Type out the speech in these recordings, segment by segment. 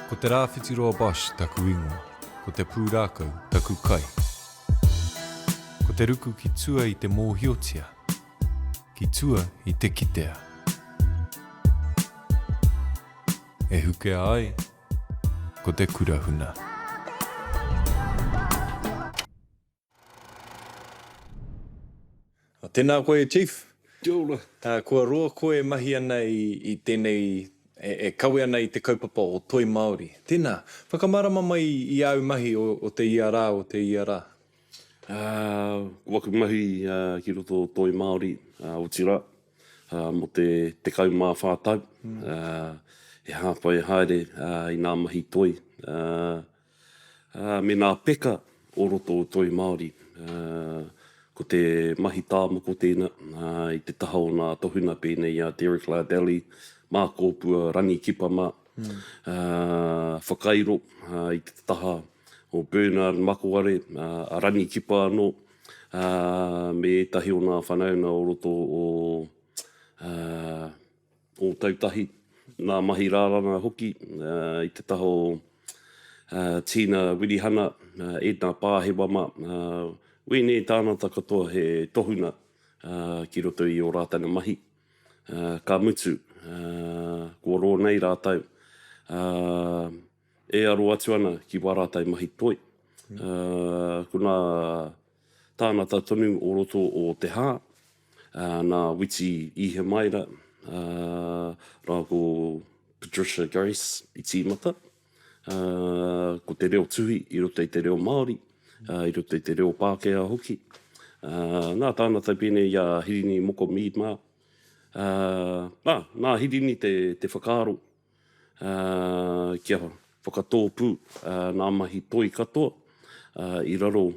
Ko Te Rāwhitiroa Bosch taku ingoa, ko te pūrākau taku kai. Ko te ruku ki tua i te mōhiotia, ki tua i te kitea. E hukea ai ko te kura huna. Tēnā koe Chief. Kia ora. Kua roa koe e mahi ana i tēnei, e kawe ana i te kaupapa o Toi Māori. Tēnā, whakamārama mai i āu mahi o te ia rā, o te ia rā. Ko aku mahi ki roto o Toi Māori, otirā, mō te 14 tau, e hāpai haere i ngā mahi toi, Ā, me nā peka o roto o Toi Māori. Ā, ko te mahi tāmoko tēnā, ā, i te taha o nā tohunga pēnei i a Derek Lardelli, mā Kōpua, Rangi Kipa mā, ā, whakairo, ā, i te taha o Bernard Makoare, ā, a Rangi Kipa anō, ā, me ētahi o nā whanaunga o roto o, ā, Ōtautahi, nā mahi rāranga hoki i te taha o Tina Wirihana, Edna Pāhewa mā, wēnei tāngata katoa he tohunga ki roto i ō rātana mahi. Ka mutu, kua roa nei rātou e aro atu ana ki wā rātou mahi toi. Ko nā tāngata tonu o roto o Te Hā, nā Witi Ihemaira rāua ko Patricia Grace i tīmata. Ko te reo tuhi i roto i te reo Māori, i roto i te reo Pākehā hoki. Nā tāngata pēnei i a Hirini Moko Mead mā, nā, nā Hirini te, te whakaaro kia whakatōpū nā mahi toi katoa i raro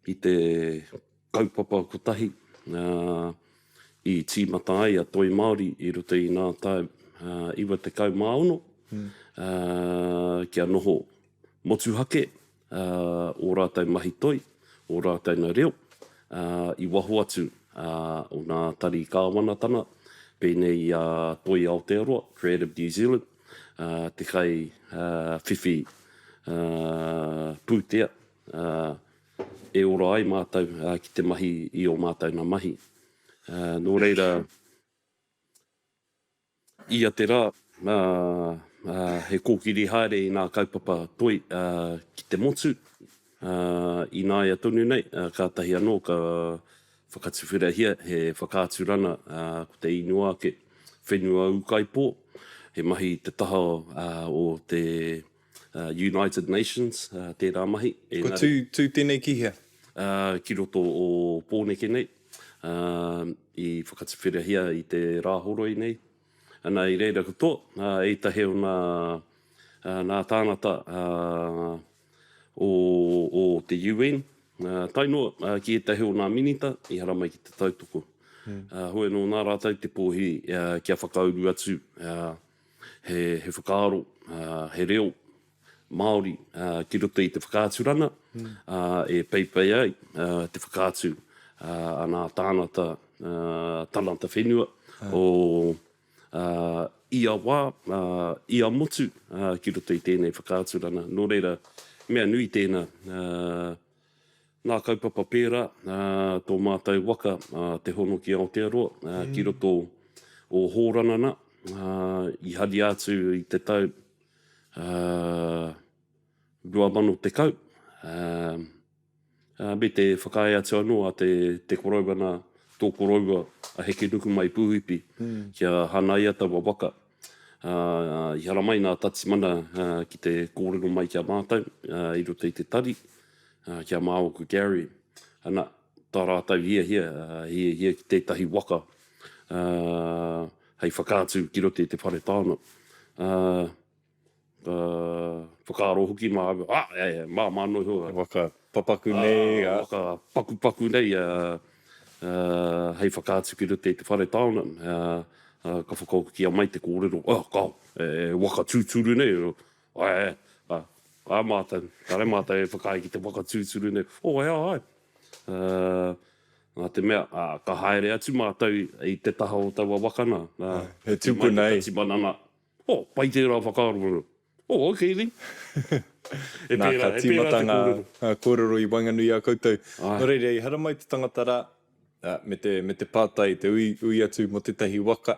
i te kaupapa kotahi i tīmata ai a Toi Māori i roto i ngā tau 96 kia noho motuhake ō rātou mahi toi, ō rātou na reo i waho atu o ngā tari kāwanatanga pēnei i a Toi Aotearoa, Creative New Zealand, te kai whiwhi pūtea e ora ai mātou ki te mahi i ō mātou nā mahi. Nō reira, ia te rā, he kōkiri haere i ngā kaupapa toi ki te motu, ināia tonu nei, kātahi anō ka whakatuwherahia he whakaaturanga ko te ingoa ake, Whenua Ūkaipō, he mahi i te taha o te United Nations tērā mahi. Kua tū, tū tēnei ki hea? Ki roto o Pōneke nei, i whakatuwherahia i te Rāhoroi nei. Ana, i reira katoa, ētahi o nā, nā tāngata o, o te UN, tae noa ki ētahi o nā minita i haramai ki te tautoko. Hoi anō nā rātou te pōhiri kia whakauru atu he, he whakaaro, he reo Māori ki roto i te whakaaturanga e peipei ai te whakaatu a nā tāngata, tangata whenua o ia wā, ia motu ki roto i tēnei whakaaturanga. Nō reira, mea nui tēnā. Ngā kaupapa pērā, tō mātou waka, Te Hono ki Aotearoa, ki roto o Hōranana, i haria atu i te tau 2010, me te whakaae atu anō a te koroua nā, tō koroua a Hekenukumai Pūhipi, kia hanaia taua waka. I haramai nā Tatimana ki te kōrero mai ki a mātou i roto i te tari, ki a māua ko Gary. Ana, tā rātou hiahia, hiahia ki tētahi waka hei whakaatu ki roto i te whare taonga. Ka whakaaro hoki māua, ah, e, māmā noa iho. Waka papaku nei. Ah, waka pakupaku nei, hei whakaatu ki roto i te whare taonga. Ka whakahokia mai te kōrero, oh, kao, e, waka tūturu nei. Ae, a, a mātou, kāre mātou e whakaae ki te waka tūturu nei. Oh, e ai. Nā te mea, ka haere atu mātou i te taha o taua waka nā. He tupuna e. Timana nā. Oh, pai tērā whakaaro. Oh, okay then. He Nā, ka pērā, he pērā tīmata te ngā, kōrero. ngā kōrero i waenganui i a koutou. Āe. Nō reira, i haramai te tangata rā, ā, me te, me te pātai, te ui, ui atu mō tētahi waka.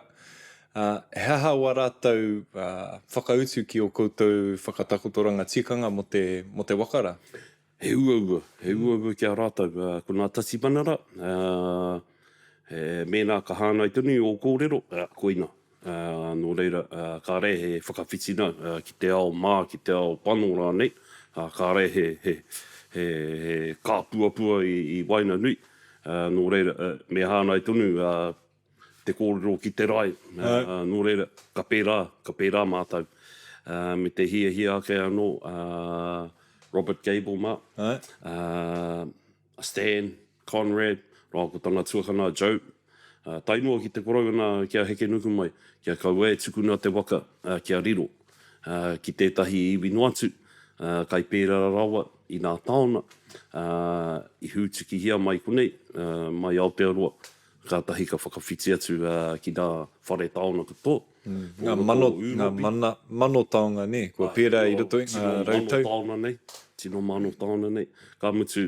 Ā, he aha wā rātou, ā, whakautu ki ō koutou whakatakotoranga tikanga mō te, mō te waka rā? He uaua, he uaua ki a rātou. Ko ngā Tatimana rā, mēnā ka hāngai tonu ō kōrero, koina. Nō reira, kāre he whakawhitinga ki te ao mā, ki te ao pango rānei, kāre he kāpuapua i waenganui. Nō reira, me hāngai tonu te kōrero ki te rae, nō reira, ka pērā, ka pērā mātou. Me te hiahia ake anō a Robert Gable mā, a Stan, Conrad, rāua ko tana tuakana a Joe, tae noa ki te koroua nā kia Hekenukumai, kia kaua e tukuna te waka kia riro ki tētahi iwi noa atu, kai pērā rawa i nā taona i hūtukihia mai konei, mai Aotearoa. Kātahi ka whakawhiti atu ki ngā whare taonga katoa. Ngā mano, ngā mana, mano taonga, nē, kua pērā i roto i ngā rautau. Tino mano taonga nei, tino mano taonga nei. Ka mutu,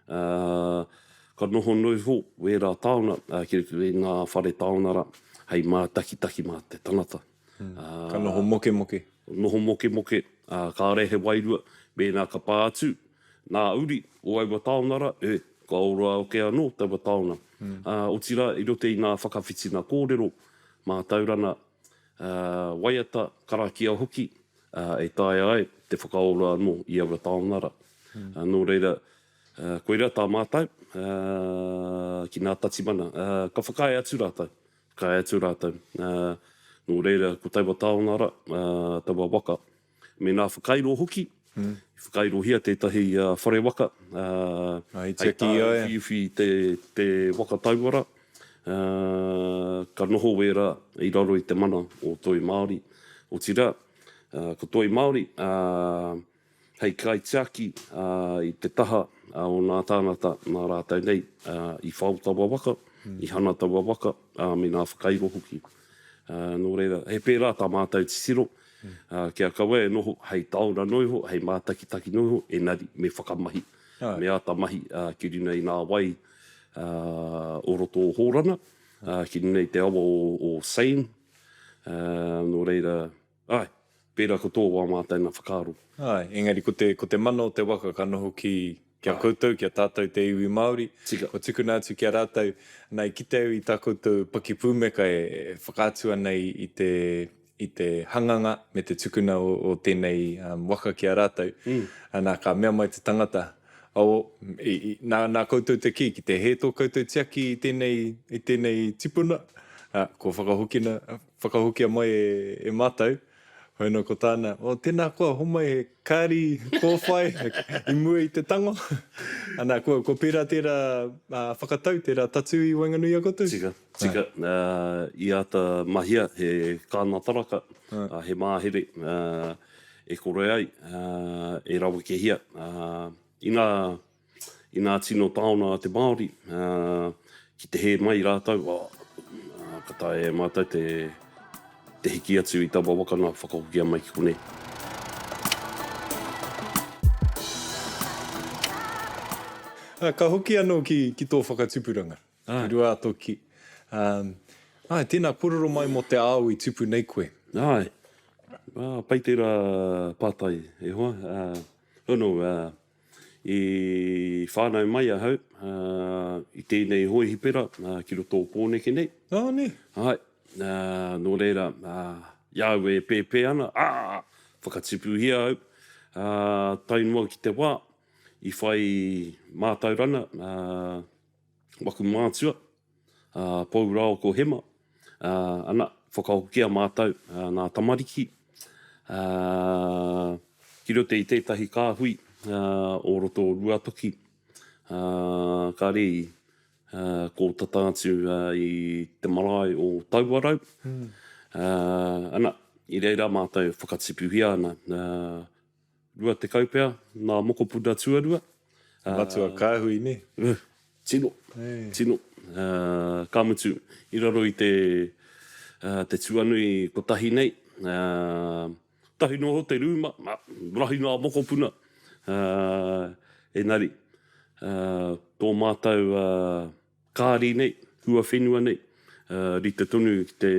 ka noho noa iho wērā taonga ki roto i ngā whare taonga rā, hei mātakitaki mā te tangata. Ka noho mokemoke. Noho mokemoke, ā, kāre he wairua, mēnā ka pā atu, Nā uri o aua taonga rā, e, kua ora ake anō taua taonga. Ā, otirā, i roto i ngā whakawhitinga kōrero, mātauranga, ā, waiata, karakia hoki, ā, e taea ai te whakaora anō i aua taonga rā. Ā, nō reira, ā, koirā tā mātou, ā, ki ngā Tatimana, ā, ka whakaae atu rātou, whakaae atu rātou. Ā, nō reira, ko taua taonga rā, ā, taua waka, Me ngā whakairo hoki, i whakairohia tētahi whare waka hei tāuwhiuwhi i te waka tauara, ka noho wērā i raro i te mana o Toi Māori. Otirā, ko Toi Māori hei kaitiaki i te taha o ngā tāngata nā rātou nei i whao taua waka, i hana taua waka, me ngā whakairo hoki. Nō reira, he pērā tā mātou titiro, kia kaua e noho hei taonga noa iho, hei mātakitaki noa iho, engari me whakamahi, me āta mahi ki runga i ngā wai o roto o Hōrana, ki runga i te awa o Seine. Nō reira, āe, Pērā ko tō wā mātou nā whakaaro. Āe, engari ko te, ko te mana o te waka ka noho ki, ki a koutou, ki a tātou te iwi Māori. Tika. Kua tukuna atu ki a rātou. Nā, i kite au i tā koutou pakipūmeka e, e whakaatu ana i, i te, i te hanganga me te tukuna o, o tēnei um, waka ki a rātou. Mm. Nā, ka mea mai te tangata, oh, i, i, nā, nā koutou te kī, ki te hē tō koutou tiaki i tēnei, i tēnei tipuna, ā, kua whakahokina, Whakahokia mai e mātou. Hoi anō ko tāna, oh, tēnā koa, homai he kāri kōwhai i mua i te tango. Ana, kua, kua pērā tērā whakatau, tērā tatū i waenganui i a koutou? Tika, tika. I āta mahia he kāna taraka, he māhere e kore ai e rawekehia. Inā I ngā tino taona a te Māori, ki te hē mai rātou, ka taea e mātou te hiki atu i taua waka nā whakahokia mai ki konei. Ka hoki anō ki tō whakatupuranga, ki Ruātoki. Āe, tēnā kōrero mai mō te ao i tupu nei koe. Āe, pai tērā pātai e hoa. Hono, I whānau mai ahau i tēnei hōhipera ki roto o Pōneke nei. Ā, nē? Āe. Nō reira, i a au e pēpē ana, ā, whakatipuhia au, ā, tae noa ki te wā i whai mātauranga waku mātua, a Pou rāua ko Hema, ā, ana, whakahokia mātou, ngā tamariki, ā, ki roto i tētahi kāhui, ā, o roto o Ruatoki, ā, kāre i, ā, kōtata atu, ā, i te marae o Tauarau, ā, ana, i reira mātou whakatipuhia ana, ā, 20 pea ngā mokopuna tuarua. Matua kāhui, nē? Tino, tino. Ka mutu, i raro i te, te tuanui kotahi nei, Tahi noa iho te rūma, rahi ngā mokopuna, engari, tō mātou kāri nei, huawhenua nei, rite tonu ki te,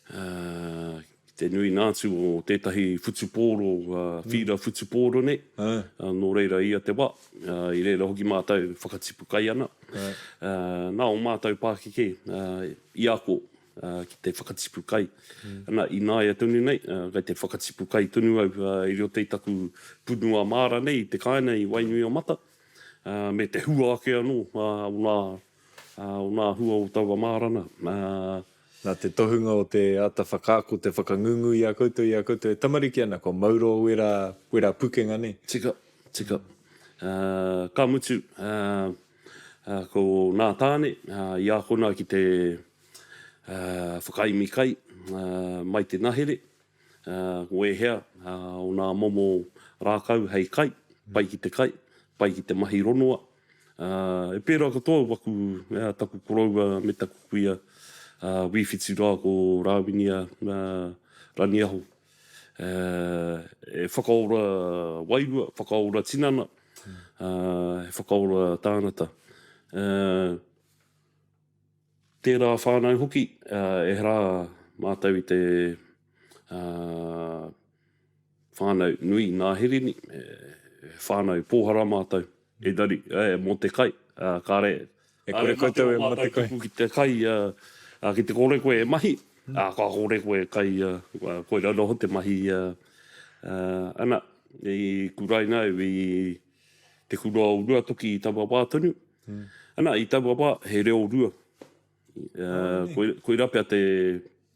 ki te nuinga atu o tētahi whutupōro, whīra whutupōro nei, nō reira ia te wā, i reira hoki mātou whakatipu kai ana. Nā ō mātou pākeke i ako ki te whakatipu kai. Ana, ināia tonu nei, kei te whakatipu kai tonu au i roto i taku punua māra nei i te kāinga i Wainuiomata, me te hua ake anō o ngā, o ngā hua o taua māra nā. Nā te tohunga o te āta whakaako, te whakangungu i a koutou, i a koutou e tamariki ana, kua mau roa wērā, wērā pukenga nei. Tika, tika. Ka mutu, ko nā tāne i ākona ki te whakaemi kai mai te ngahere, ko ēhea o nā momo rākau hei kai, pai ki te kai, pai ki te mahi ronoa. E pērā katoa waku, taku koroua me taku kuia, Wī Whitu rā ko Rāwinia Raniaho. E whakaora wairua, whakaora tinana, he whakaora tāngata. Tērā whānau hoki, ehara mātou i te whānau nui nā Hirini, he whānau pōhara mātou, engari mō te kai, kāre, E kore koutou e mate kai. Ki te kai, ki te kore koe e mahi, ka kore koe e kai, koirā noho te mahi, ana, i kuraina au i te kura o Ruatoki i taua wā tonu. Ana, i taua wā, he reo rua. Koirā pea te,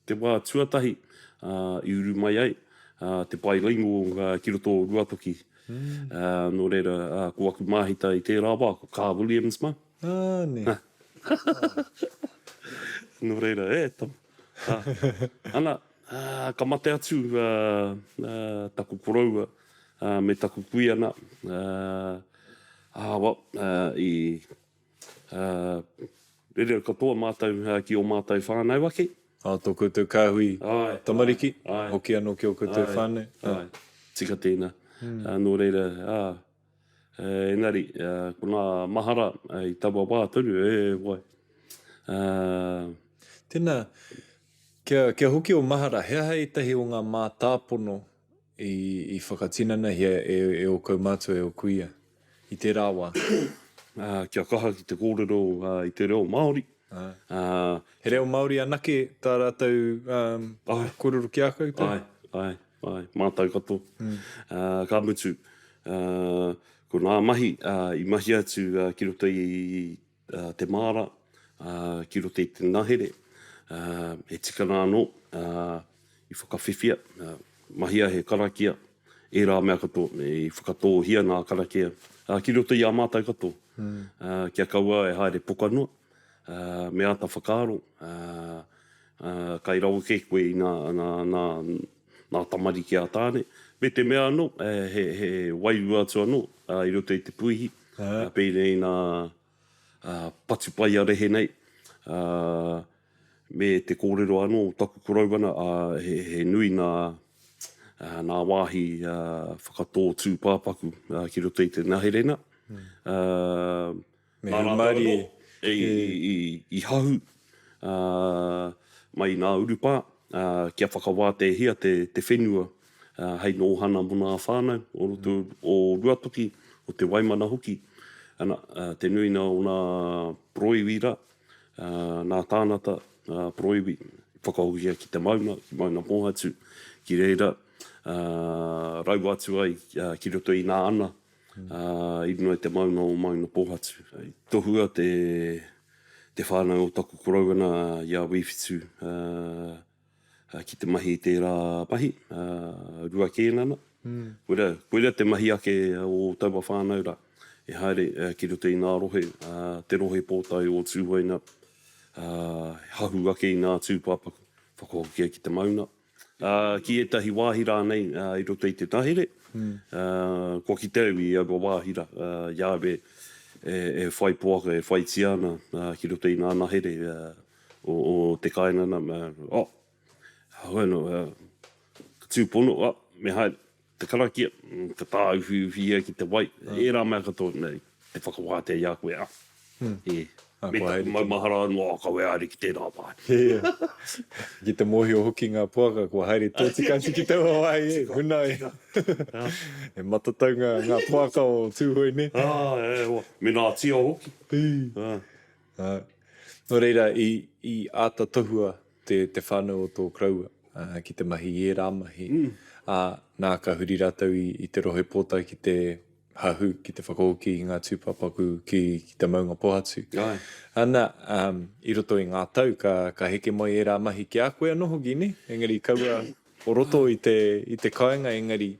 te wā tuatahi i uru mai ai te bilingual ki roto o Ruatoki. Nō reira, ko aku māhita i tērā wā, ko Kaa Williams mā. Ah, nē. Nō reira, e tama. Ana, ka mate atu taku koroua me taku kuia nā, ā, well, i rere katoa mātou ki ō mātou whānau ake. Ā, tō koutou kāhui tamariki, hoki anō ki ō koutou whānau. Āe, tika tēnā. Nō reira, ā, engari, ko ngā mahara i taua wā tonu, e wai. Tēnā, kia hoki ō mahara, he aha ētahi o ngā mātāpono i whakatinanahia e ō kaumātua, e ō kuia i tērā wā? Kia kaha ki te kōrero i te reo Māori. He reo Māori anake tā rātou kōrero ki a koutou? Āe, āe, āe, mātou katoa. Ka mutu, ko ngā mahi i mahia atu ki roto i te māra, ki roto i te ngahere, he tikanga anō i whakawhiwhia, mahia he karakia, ērā mea katoa, i whakatōhia ngā karakia ki roto i a mātou katoa, kia kaua e haere poka noa, me āta whakaaro, kai raweke koe i ngā tamariki a Tāne, me te mea anō, he wairua atu anō i roto i te puihi, pēnei i ngā patupaiarehe nei, me te kōrero anō o taku koroua nā, he nui ngā, ngā wāhi whakatō tūpāpaku ki roto i te ngahere nā. Me hūmārie. I hahu mai i ngā urupā kia whakawātehia te whenua hei nōhana mō ngā whānau o roto o Ruatoki, o Te Waimana hoki. Ana, te nuinga o ngā poroiwi rā, ngā tāngata poroiwi i whakahokia ki te maunga, ki Maungapōhatu, ki reira raua atu ai ki roto i ngā ana i runga i te maunga o Maungapōhatu. I tohua te whānau o taku koroua nā i a Wī Whitu ki te mahi i tērā mahi, Rua Kēnana. Koira, koira te mahi ake o taua whānau rā, e haere ki roto i ngā rohe, te rohe pōtae o Tūhoe nā, hahu ake i ngā tūpāpaku, whakahokia ki te maunga. Ki ētahi wāhi rānei i roto i te ngahere, kua kite au i aua wāhi rā, i a au e whai poaka, e whai tia ana ki roto i ngā ngahere o te kāinga nā, oh, Hoi anō, ka tūpono, ah, me haere te karakia, ka tāuwhiuwhi ia ki te wai, ērā mea katoa, nei, te whakawātea i a koe, ah, e, me taku maumahara anō, ah, kawe haere ki tērā wāhi. Ia, ki te mōhio hoki ngā poaka kua haere tōtika atu ki taua wāhi, e, huna ai. E matatau ngā, ngā poaka o Tūhoe, nē? Ah, e, hoa, me nā tia hoki. Ā. Ā, nō reira, i, i āta tohua te, te whānau o tō koroua, ā, ki te mahi i ērā mahi, ā, nā, ka huri rātou i, i te rohe pōtae ki te hahu, ki te whakahoki i ngā tūpāpaku ki, ki te maunga Pōhatu. Āe. Ana, ā, i roto i ngā tau, ka, ka heke mai ērā mahi ki a koe anō hoki, nē? Engari kaua o roto i te, i te kāinga, engari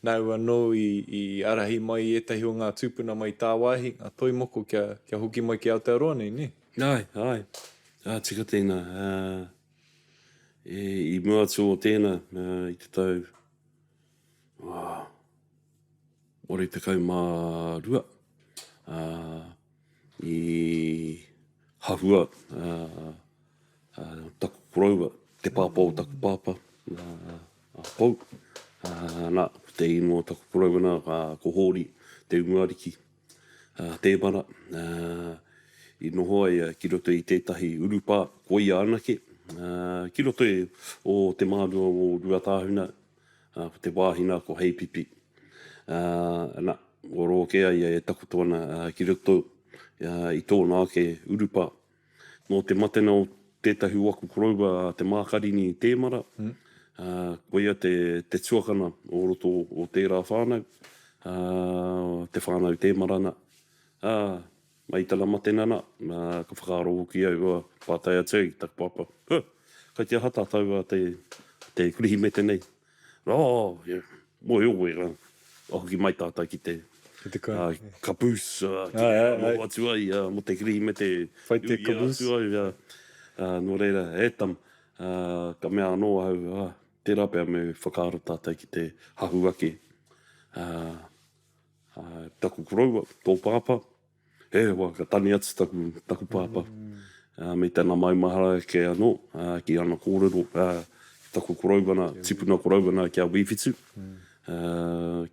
nāu anō i, i ārahi mai ētahi o ngā tūpuna mai tāwāhi, ngā toi moko kia, kia hoki mai ki Aotearoa nei, nē? Āe, āe. Ā, tika tēnā. Ā, e, i mua atu o tēnā, ā, i te tau, ā, 82, ā, i hahua, ā, taku koroua, te pāpā o taku pāpā, a Pou. Nā, ko te ingoa o taku koroua nā, ko Hōri Te Umuariki Tēmara. I noho ai ki roto i tētahi urupā, ko ia anake, ki roto o te mārua o Ruatāhuna, ko te wāhi nā ko Heipipi. Nā, kua roa kē a ia e takoto ana ki roto i tōna ake urupā. Nō te matena o tētahi o aku koroua a Te Mākarini Tēmara, koia te, te tuakana o roto o tērā whānau, te whānau Tēmara nā. Ā, mai i tana matena nā, ka whakaaro hoki au, pātai atu au ki taku pāpā, Huh, kai te aha tātou a te, te Kirihimete nei? Oh, yeah. Mōhio koe, ka hoki mai tātou ki te, Ki te kai. Uh, caboose, uh, ki ai, ai, ai. atu ai uh, mō te Kirihimete. Whai te caboose. Atu ai, uh, uh, nō reira, e tam, uh, ka mea anō ahau, uh, tērā pea me whakaaro tātou ki te hahu ake. Uh, uh, taku koroua, tō pāpā, He wā ka tani atu taku, taku pāpā me tana maumahara ake anō ki ana kōrero, ki taku koroua nā, tipuna koroua nā ki a Wī Whitu,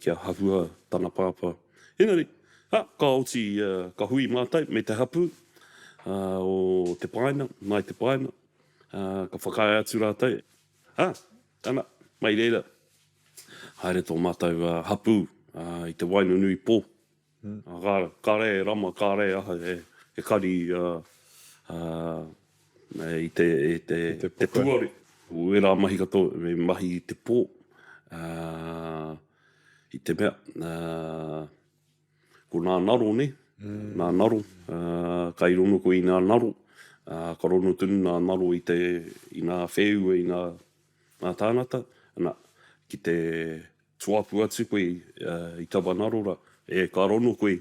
kia hahua tana pāpā. Engari, ā, ka oti, ka hui mātou me te hapū o Te Paena, Ngāi Te Paena, ka whakaae atu rātou, ā, ana, mai reira, haere tō mātou hapū i te Wainunui pō. Kāre e rama, kāre e aha, e kari i te puare. Wērā mahi katoa, me mahi i te pō, i te mea, ko nā naro, nē, nā naro, kai rono koe i nā naro, ka rono tonu nā naro i te, i nā whēua, i nā tāngata, ana, ki te Tuapu atu koe i taua ngaro ra, e ka rono koe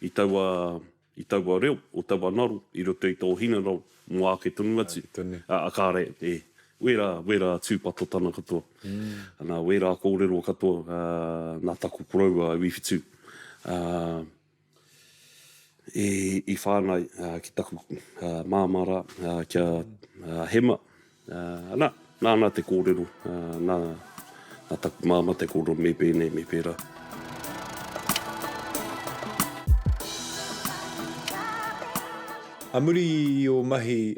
i taua, i taua reo o taua ngaro i roto i tō hinengaro mō ake tonu atu. A, kāre, e, wērā, wērā tūpatotana katoa. Ana, wērā kōrero katoa, nā taku koroua a Uiwhitu. Ā, I whāngai ki taku māmā rā, ki a Hema. Nā, nāna te kōrero, nā taku māmā te kōrero me pēnei, me pērā. A muri i ō mahi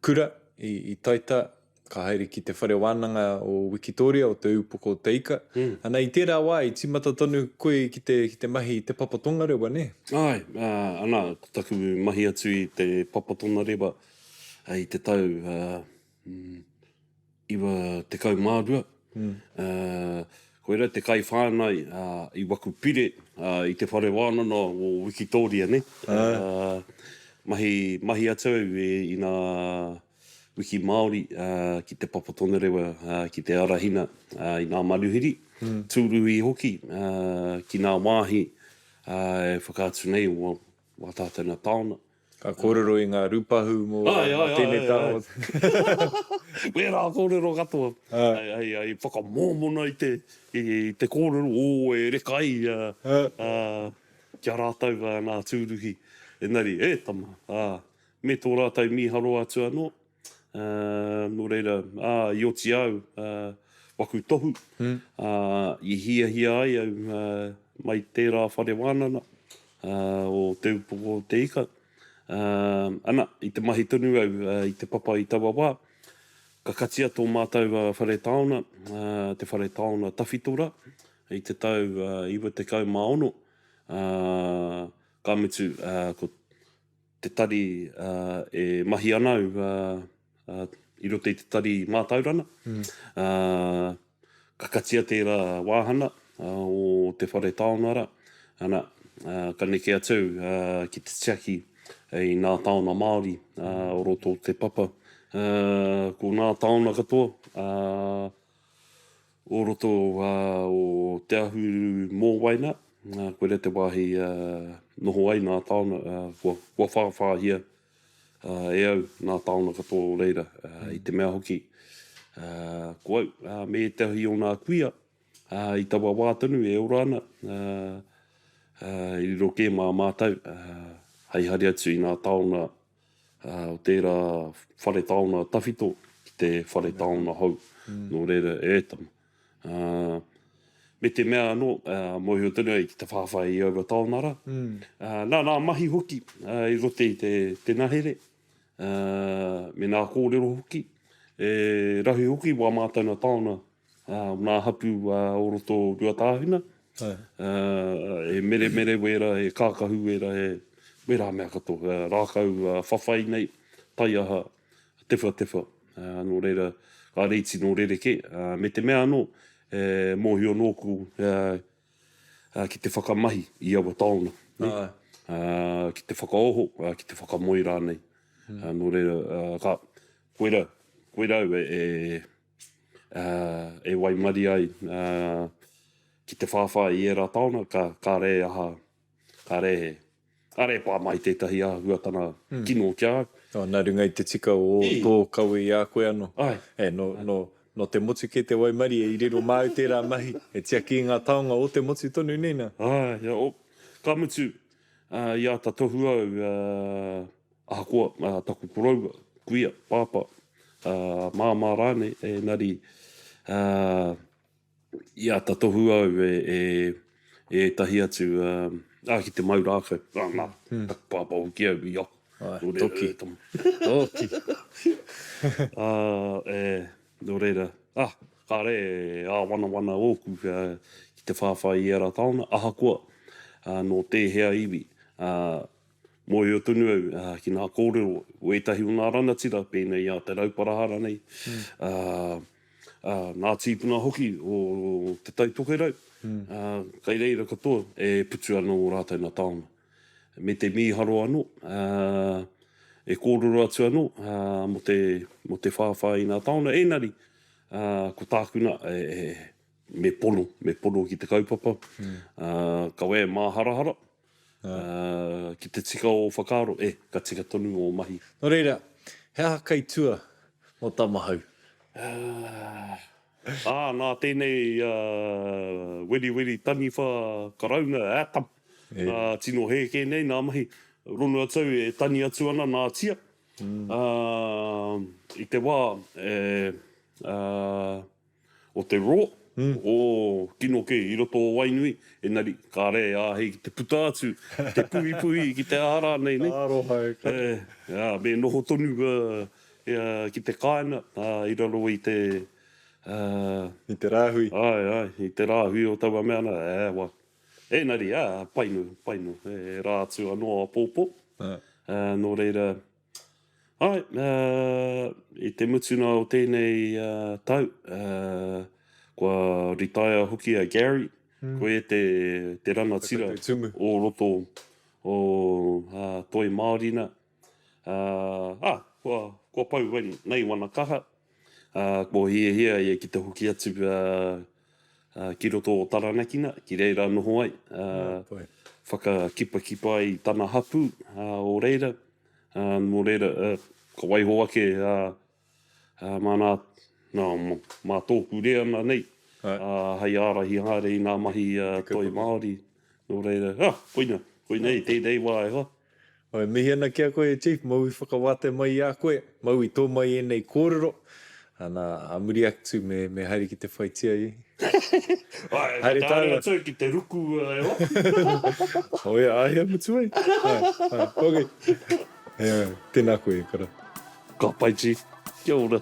kura i Taita, Ka haere ki te whare wānanga o Wikitōria, o Te Ūpoko o Te Ika. Ana, i tērā wā, i tīmata tonu koe ki te, ki te mahi i Te Papa Tongarewa, nē? Āe, ana, ko taku mahi atu i Te Papa Tongarewa i te tau 92. Koirā te kaiwhāngai i waku pire i te whare wānanga o Wikitōria, nē? Mahi, mahi atu au i ngā Wiki Māori ki te Papa Tongarewa ki te arahina i ngā manuhiri, tūruhi hoki ki ngā wāhi e whakaatu nei o wā tātou nā taona. Ka kōrero i ngā rūpahu mō tēnei taha o te. Wērā kōrero katoa hei whakamōmona i te kōrero, ō, e reka ai ki a rātou ngā tūruhi. Engari, e tama, Me tō rātou mīharo atu anō. Nō reira, ā, i oti au waku tohu, ā, i hiahia ai au mai tērā whare wānana o Te Upoko o Te Ika. Ana, i te mahi tonu au i te papa i taua wā, ka katia tō mātou whare taona, te whare taona tawhito rā, i te tau 96, ā, ka mutu, ko te tari e mahi ana au i roto i te tari mātauranga, ka katia tērā wāhana o te whare taonga rā, ana, ka neke atu au ki te tiaki i ngā taonga Māori o roto o te papa. Ko ngā taonga katoa o roto o Te Ahuru Mōwai nā, koira te wāhi noho ai ngā taonga, kua whāwhāhia e au ngā taonga katoa o reira, i te mea hoki ko au me ētahi o ngā kuia i taua wā tonu e ora ana, i riro kē mā mātou hei hari atu i ngā taonga o tērā whare taonga tawhito ki te whare taonga hou. Nō reira, e tama. Me te mea anō, mōhio tonu ai ki te whāwhai i aua taonga rā. Nā, nā mahi hoki i roto i te ngahere, me nā kōrero hoki, e rahi hoki wā mātou nā taonga o nā hapū o roto o Ruatāhuna. He meremere wērā, he kākahu wērā, he wērā mea katoa, rākau whawhai nei, taiaha, tewhatewha, nō reira, kāre i tino rerekē. Me te mea anō, e mōhio nōku ki te whakamahi i aua taonga, ki te whakaoho, ki te whakamoe rānei. Nō reira, ka, koirā, koirā au e, e waimarie ai ki te whāwhā i ērā taonga, ka, kāre e aha, kāre e, kāre e pā mai tētahi āhuatanga kino ki a au. Oh, nā runga i te tika o tō kawe i a koe anō. Āe. E, nō, nō, nō te motu kē te waimarie i riro māu tērā mahi, e tiaki i ngā taonga o te motu tonu, nē nā? Āe, ia, oh, ka mutu, i āta tohu au, Ahakoa taku koroua, kuia, pāpā, māmā rānei, engari i āta tohu au e ētahi atu ki te mau rākau. Nā, taku pāpā hoki au i ako. Āe, toki. Toki. Nō reira, kāre e āwanawana ōku ki te whāwhā i ērā taonga, ahakoa nō tēhea iwi. Mōhio tonu au ki ngā kōrero o ētahi o ngā ranatira, pēnei i a Te Rauparaha ranei, ngā tīpuna hoki o Te Tai Tokerau, kei reira katoa e putu ana ō rātou nā taonga. Me te mīharo anō, e kōrero atu anō mō te, mō te whāwhā i ngā taonga, engari, ko tāku nā, me pono, me pono ki te kaupapa, kawe e māharahara, Ā, ki te tika ō whakaaro, e, ka tika tonu ō mahi. Nō reira, he aha kei tua mō Tamahau? Ā, nā tēnei weriweri taniwha karauna, ā, tam, tino hē kē nei nā mahi. Rono atu au e tani atu ana nā tia. Ā, i te wā e, ā, o te raw, o kino kē i roto o Wainui, engari kāre e āhei ki te puta atu, ki te puhipuhi, ki te aha rānei, nē. Ka aroha e ka. Ā, me noho tonu ki te kāinga i raro i te. I te rāhui. Āe, āe, i te rāhui o taua mea nā, ē, wā. Engari, ā, pai noa, pai noa, he rā atu anō āpōpō. Nō reira, Āe, i te mutunga o tēnei tau, kua ritaia hoki a Gary, ko ia te rangatira o roto o Toi Māori nā. Ā, kua pau nei wana kaha, kua hiahia ia ki te hoki atu ki roto o Taranaki nā, ki reira noho ai, whakakipakipa ai i tana hapū o reira. Ā, nō reira, ka waiho ake, ā, mā nā, nā, mā tōku reanga nei, ā, hei ārahi haere i ngā mahi toi Māori. Nō reira, ā, koina, koinei tēnei wā e hoa. E mihi ana ki a koe e Chief, mau i whakawātea mai i a koe, mau i tō mai ēnei kōrero, ana, a muri atu me, me haere ki te whai tia i. Ai, haere tāua. Haere atu ki te ruku e hoa. Oia, āhea mutu ai. Ai, ai, ok. Tēnā koe e kara. Ka pai Chief. Kia ora.